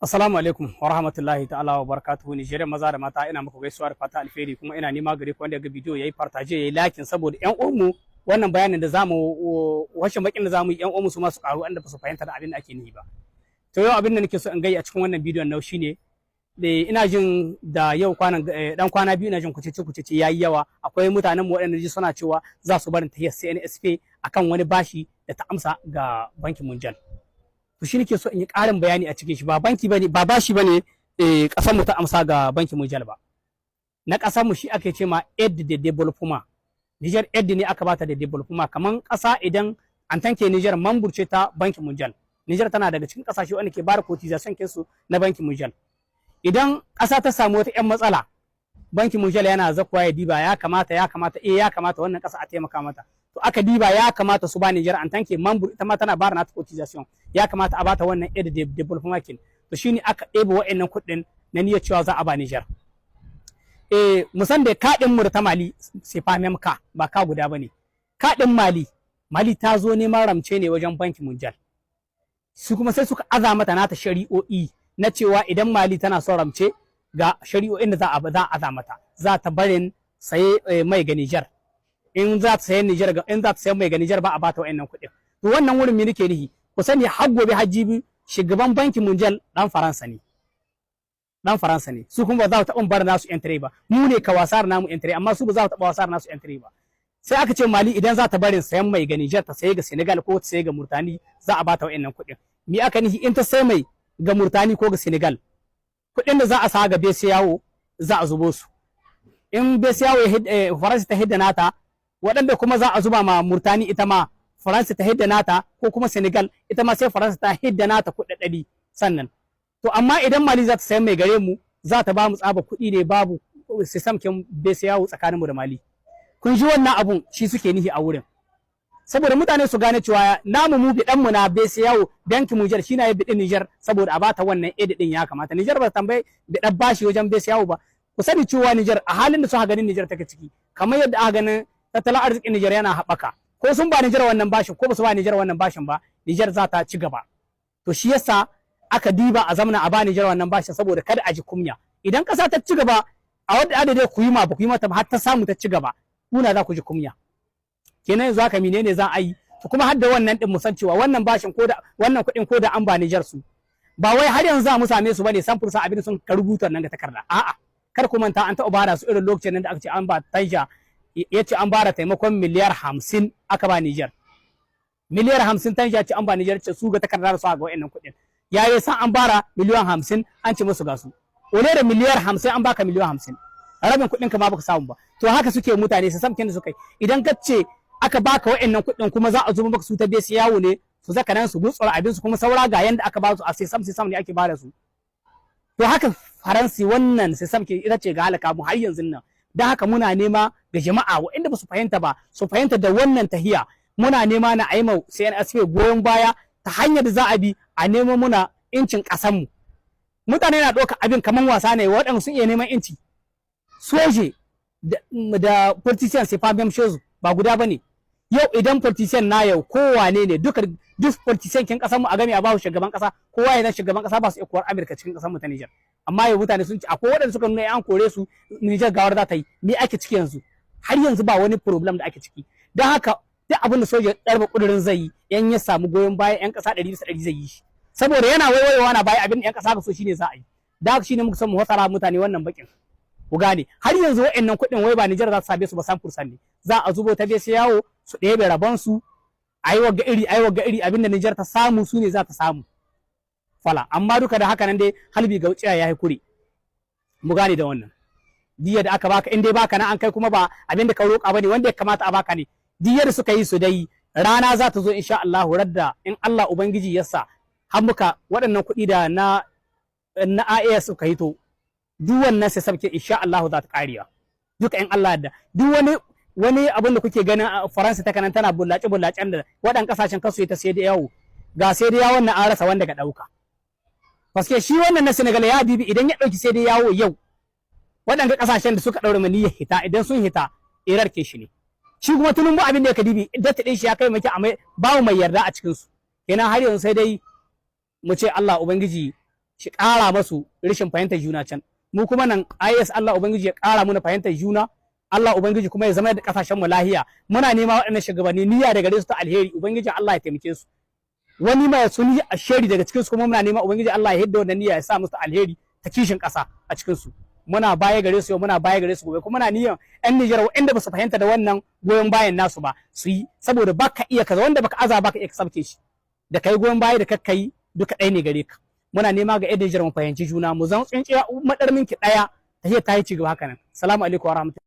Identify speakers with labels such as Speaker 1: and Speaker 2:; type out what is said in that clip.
Speaker 1: Assalamu alaikum wa rahmatullahi ta'ala wa barakatuhu. Nigeria maza da mata, ina muku gaisuwa da fata alheri, kuma ina nema gare ku, wanda ya ga bidiyo yayi partage, yayi liking, saboda ƴan uwanmu wannan bayanin da zamu washe bakin da zamu yi, ƴan uwanmu su ma su karu, wanda ba su fahimta da abin da ake nihi ba. To, yau abin da nake so in gai a cikin wannan bidiyon nau shine da ina jin da yau kwanan dan kwana 2 ina jin kucece kucece yayi yawa. Akwai mutanen mu waɗanda ji suna cewa za su barin tahiyar CNSP akan wani bashi da ta amsa ga Bankin Mondial. To, shi nake so in yi ƙarin bayani a cikin shi. Ba banki bane, ba bashi bane ƙasar mu ta amsa ga Bankin Mondial ba. Na ƙasar mu shi ake ce ma aide de développement. Niger aide ne aka bata da développement, kaman ƙasa idan an tanke Niger membre ce ta Bankin Mondial. Niger tana daga cikin ƙasashe wanda ke bada cotisation kinsu na Bankin Mondial. Idan ƙasa ta samu wata 'yan matsala, Bankin Mondial yana zakuwa ya diba ya kamata, ya kamata wannan ƙasa a taimaka mata. To, aka diba ya kamata su ba Niger en tant que membre, ita ma tana bara nata cotisation, ya kamata a bata wannan aide de développement kin. To, shine aka ɗebe wa'annan kuɗin na niyyar cewa za a ba Niger. Musan da cas ɗin mu da ta Mali c'est pas même cas, ba cas guda bane. Cas ɗin Mali, Mali ta zo neman ramce ne wajen Bankin Mondial. Su kuma sai suka aza mata nata shari'o'i na cewa idan Mali tana son ramce, ga shari'o'in da za a aza mata: za ta barin saye mai ga Niger. In za ta sayi Niger ga in za ta sayi mai ga Niger, ba a bata wa'annan kuɗin. To, wannan wurin me nake nihi? Ku sani, har gobe har jibi, shugaban Bankin Mondial dan Faransa ne, dan Faransa ne. Su kuma ba za su taɓa bar nasu intérêt ba. Mu ne ka wasar namu intérêt, amma su ba za su taɓa wasar nasu intérêt ba. Sai aka ce Mali idan za ta barin sayan mai ga Niger, ta sayi ga Senegal ko ta sayi ga Murtani, za a bata wa'annan kuɗin. Me aka nihi? In ta sai mai ga Murtani ko ga Senegal, kuɗin da za a sa ga BCEAO za a zubo su. In BCEAO, Faransa ta hidda nata, waɗanda kuma za a zuba ma Murtani, ita ma Faransa ta hidda nata, ko kuma Senegal, ita ma sai Faransa ta hidda nata kuɗaɗɗari sannan. To, amma idan Mali za ta sayan mai gare mu, za ta ba mu tsaba kuɗi ne, babu système kin BCEAO tsakaninmu da Mali. Kun ji wannan abun, shi suke nihi a wurin, saboda mutane su gane cewa namu mu bidan mu na BCEAO, Banki Niger shi na yi bidin Niger saboda a bata wannan aide din. Ya kamata Niger ba ta tambayi bidan bashi wajen BCEAO ba. Ku sani cewa Niger, a halin da suka ganin Niger take ciki, kamar yadda aka ganin tattalin arzikin Niger yana haɓaka, ko sun ba Niger wannan bashin ko ba su ba Niger wannan bashin ba, Niger za ta ci gaba. To, shi yasa aka diba a zamana a ba Niger wannan bashin, saboda kada a ji kunya. Idan ƙasa ta ci gaba a wadda adadin ku yi ma ba ku yi mata ba, har ta samu ta ci gaba, kuna za ku ji kunya. Kenan yanzu haka menene za a yi? To, kuma har da wannan din, mu san cewa wannan bashin ko da wannan kuɗin, ko da an ba Niger su, ba wai har yanzu za mu same su bane 100% abin sun ka rubuta nan ga takarda. A'a, kar ku manta an taɓa bada su irin lokacin nan da aka ce an ba Tanja, ya ce an bada taimakon miliyar 50 aka ba Niger. Miliyar 50 Tanja ce an ba Niger, ce su ga takarda su ga wa'annan kuɗin. Yayi san an bara miliyan 50, an ce musu ga su ole da miliyar 50, an baka miliyan 50, rabin kuɗin ka ma baka samu ba. To, haka suke mutane su samkin da suka yi. Idan ka ce aka baka wa'annan kuɗin, kuma za a zo maka su ta yawo ne, su zaka nan su gutsura abin su, kuma saura ga yanda aka ba su a sai sam ne ake bada su. To, haka Faransi wannan sai samke ita ce ga halaka mu har yanzu nan. Dan haka muna nema ga jama'a waɗanda ba su fahimta ba su fahimta da wannan tahiya. Muna nema na aima CNSP goyon baya ta hanyar da za a bi a nemo muna incin ƙasar mu. Mutane na ɗauka abin kaman wasa ne. Waɗanda sun iya neman inci, soje da politician c'est pas même chose, ba guda bane. Yau idan politician na yau kowane ne, duka duk politician kin kasar mu a game a bawo shugaban kasa, kowa ya shugaban kasa, ba su iya kowar Amerika cikin kasar mu ta Niger. Amma yau mutane sun ce akwai waɗanda suka nuna an kore su, Niger gawar za ta yi. Me ake ciki yanzu? Har yanzu ba wani problem da ake ciki. Don haka duk abin da soja ɗarba ƙudurin zai yi, yan ya samu goyon bayan yan ƙasa 100% zai yi shi, saboda yana waiwayewa na baya, abin da yan ƙasa ka so shine za a yi. Da haka shine muka son mu hasara mutane wannan bakin. Ku gane, har yanzu wa'annan kuɗin wai ba Nijar za su same su ba, 100% ne. Za a zubo ta yawo su ɗebe rabon su, ayi wagga iri, ayi wagga iri, abinda Nijar ta samu su ne za ta samu fala. Amma duka da haka nan dai, halbi ga wuciya ya yi kure. Mu gane da wannan diya da aka baka, in dai baka na an kai, kuma ba abin da ka roƙa bane, wanda ya kamata a baka ne. Diyar da suka yi su dai, rana za ta zo insha Allah, radda in Allah Ubangiji ya sa har muka waɗannan kuɗi da na AES suka hito, duk wannan sai sabke insha Allah za ta karewa duka in Allah da duk wani abin da kuke ganin Faransa ta kanan tana bullace bullacen da waɗan kasashen kasu ta sai da yawo ga sai da yawon na an rasa wanda ga ɗauka. Paske shi wannan na Senegal ya bibi, idan ya ɗauki sai da yawo yau, waɗanda kasashen da suka ɗaure maniyyar hita, idan sun hita irar ke shi ne. Shi kuma Tinubu abin da ya kadibi data ɗin shi ya kai maki a babu mai yarda a cikin su. Kenan har yanzu sai dai mu ce Allah Ubangiji shi ƙara masu rashin fahimtar juna can. Mu kuma nan AES, Allah Ubangiji ya ƙara muna fahimtar juna, Allah Ubangiji kuma ya zama da kasashen mu lahiya. Muna nema waɗannan shugabanni niyya daga gare su ta alheri, Ubangiji Allah ya taimake su. Wani mai suni a sheri daga cikin su kuma, muna nema Ubangiji Allah ya hidda wannan niyya, ya sa musu alheri ta kishin ƙasa a cikin su. Muna baya gare su yau, muna baya gare su gobe, kuma muna niyyar yan Nijar waɗanda ba su fahimta da wannan goyon bayan nasu ba su yi, saboda baka iya kaza wanda baka aza baka iya sabke shi. Da kai goyon baya da kakkai duka ɗaya ne gare ka. Muna nema ga yan Nijar mu fahimci juna, mu zan tsinciya madarmin ki ɗaya, tahiyar ta yi ci gaba haka nan. Salamu alaikum wa rahmatullahi.